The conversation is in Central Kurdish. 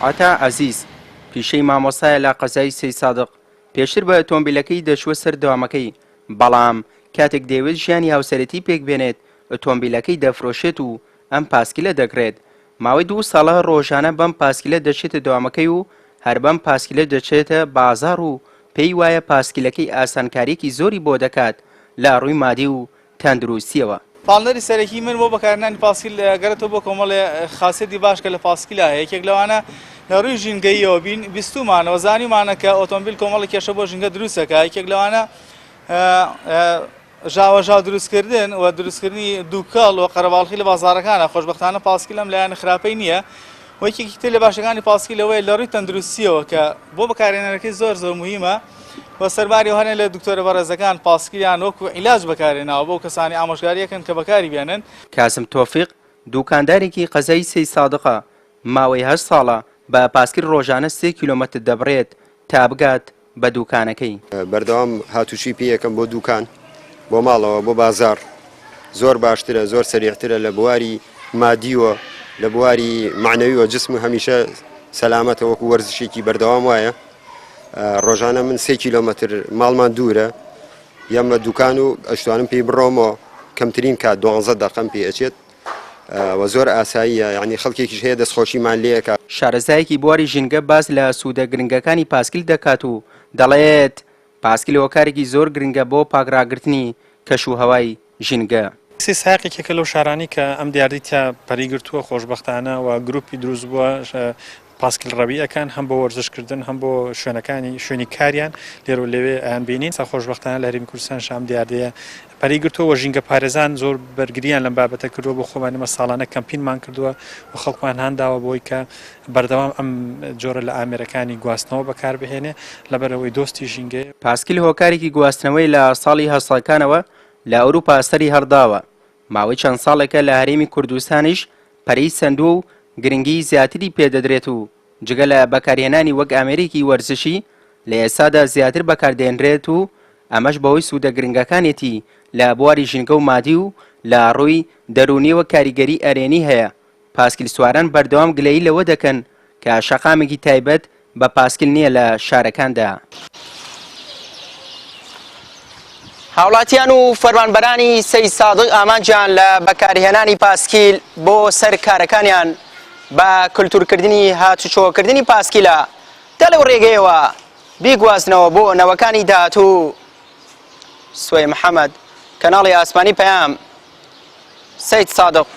عەتا عەزیز، پیشەی مامۆستایە لە قەزای سەیدسادق، پێشتر بە ئۆتۆمبیلەکەی دەچووە سەر دەوامەکەی، بەڵام کاتێک دەیەوێت ژیانی هاوسەرێتی پێکبێنێت، ئۆتۆمبیلەکەی دەفرۆشێت و ئەم پاسکیلە دەکڕێت. ماوەی دوو ساڵە ڕۆژانە بەم پاسکیلە دەچێتە دەوامەکەی و هەر بەم پاسکیلە دەچێتە بازاڕ و پێی وایە پاسکیلەکەی ئاسانکارییەکی زۆری بۆ دەکات لە ڕووی مادی و تەندروستییەوە. پاڵنەری سەرەکی من بۆ بەکارهێنانی پاسکیل گەڕێتەوە بۆ کۆمەڵێ خاسیەتی باش کە لە پاسکیلا هەیە، یەکێک لەوانە لە ڕووی ژینگەییەوە بین بیستوومانە و زانیومانە کە ئۆتۆمبیل کۆمەڵێک کێشە بۆ ژینگە دروست دەکات، یەکێک لەوانە ژاوەژاو دروستکردن و دروستکردنی دووکەڵ و قەرەباڵخی لە بازاڕەکانە، خۆشبەختانە پاسکیل ئەم لایەنە خراپەی نییە و یەکێکی تر لە باشەکانی پاسکیل ئەوەیە لە ڕووی تەندروستییەوە کە بۆ بەکارهێنەرەکەی زۆر زۆر موهیمە و سەرباری هەنێ لە دکتۆرە بەڕێزەکان پاسکیلیان وەکو عیلاج بەکارهێناوە بۆ کەسانی ئامۆژگاریەکەن کە بەکاری بێنن. کازم تۆفیق، دووکاندارێکی قەزای سەیدسادقە، ماوەی هەشت ساڵە بە پاسکیل ڕۆژانە سێ کیلۆمەتر دەبڕێت تا بگات بە دوکانەکەی. بەردەوام هاتوچوی پێ ئەکەم بۆ دوکان بۆ ماڵەوە بۆ بازاڕ زۆر باشترە زۆر سەریعترە لە بواری مادیوە لە بواری معنەویوە جسم هەمیشە سەلامەتە وەکو وەرزشێکی بەردەوام وایە ڕۆژانە من سێ کیلۆمەتر ماڵمان دوورە یەمە دوکان و ئەشتوانم پێی بڕۆمەوە کەمترین کات دوانزە دەقەم پێ ئەچێت و زۆر ئاساییە یانی خەڵکێکیش هەیە دەستخۆشیمان لێ ئەکا. شارەزایەکی بواری ژینگە باس لە سوودە گرنگەکانی پاسکیل دەکات و دەڵێت، پاسکیل هۆکارێکی زۆر گرنگە بۆ پاکڕاگرتنی کەشوهەوای ژینگە. سەیدسادق یەکێکە لەو شارانەی کە ئەم دیاردەی تیا پەرەی گرتووە خۆشبەختانە و گروپی دروست بووە پاسکیل ڕەوی ئەکەن هەم بۆ وەرزش کردن هەم بۆ شوێنەکانی شوێنی کاریان لێرە و لەوێ ئەیان بینین سا خۆشبەختانە لە هەرێمی کوردستان شام دیاردەیە پەری گرتووە و ژینگە پارێزان زۆر بەرگریان لەم بابەتە کردووە بۆ خۆمان ئێمە ساڵانە کەمپینمان کردووە و خەڵکمان هانداوە بۆی کە بەردەوام ئەم جۆرە لە ئامێرەکانی گواستنەوە بەکاربهێنێ لەبەرئەوەی دۆستی ژینگەیە. پاسکیل هۆکارێکی گواستنەوەی لە ساڵی هەشتاکانەوە لە ئەوروپا سەری هەڵداوە، ماوەی چەند ساڵێکە لە هەرێمی کوردستانیش پەرەی سەندووە و گرنگیی زیاتری پێدەدرێت و جگە لە بەکارهێنانی وەک ئامێرێکی وەرزشی لە ئێستادا زیاتر بەکاردێنرێت و ئەمەش بەهۆی سوودە گرنگەکانیەتی لە بواری ژینگە و مادی و لە ڕووی دەروونیەوە کاریگەری ئەرێنی هەیە پاسکیلسواران بەردەوام گلەیی لەوە دەکەن کە شەقامێکی تایبەت بە پاسکیل نییە لە شارەکاندا. هاوڵاتیان و فەرمانبەرانی سەیدسادق ئامانجیان لە بەکارهێنانی پاسکیل بۆ سەر کارەکانیان بە کلتورکردنی هاتوچۆکردنی پاسکیلە تا لەو ڕێگەیەوە بیگوازنەوە بۆ نەوەکانی داهاتوو. سوەی محەمەد، کەناڵی ئاسمانی پەیام، سەیدسادق.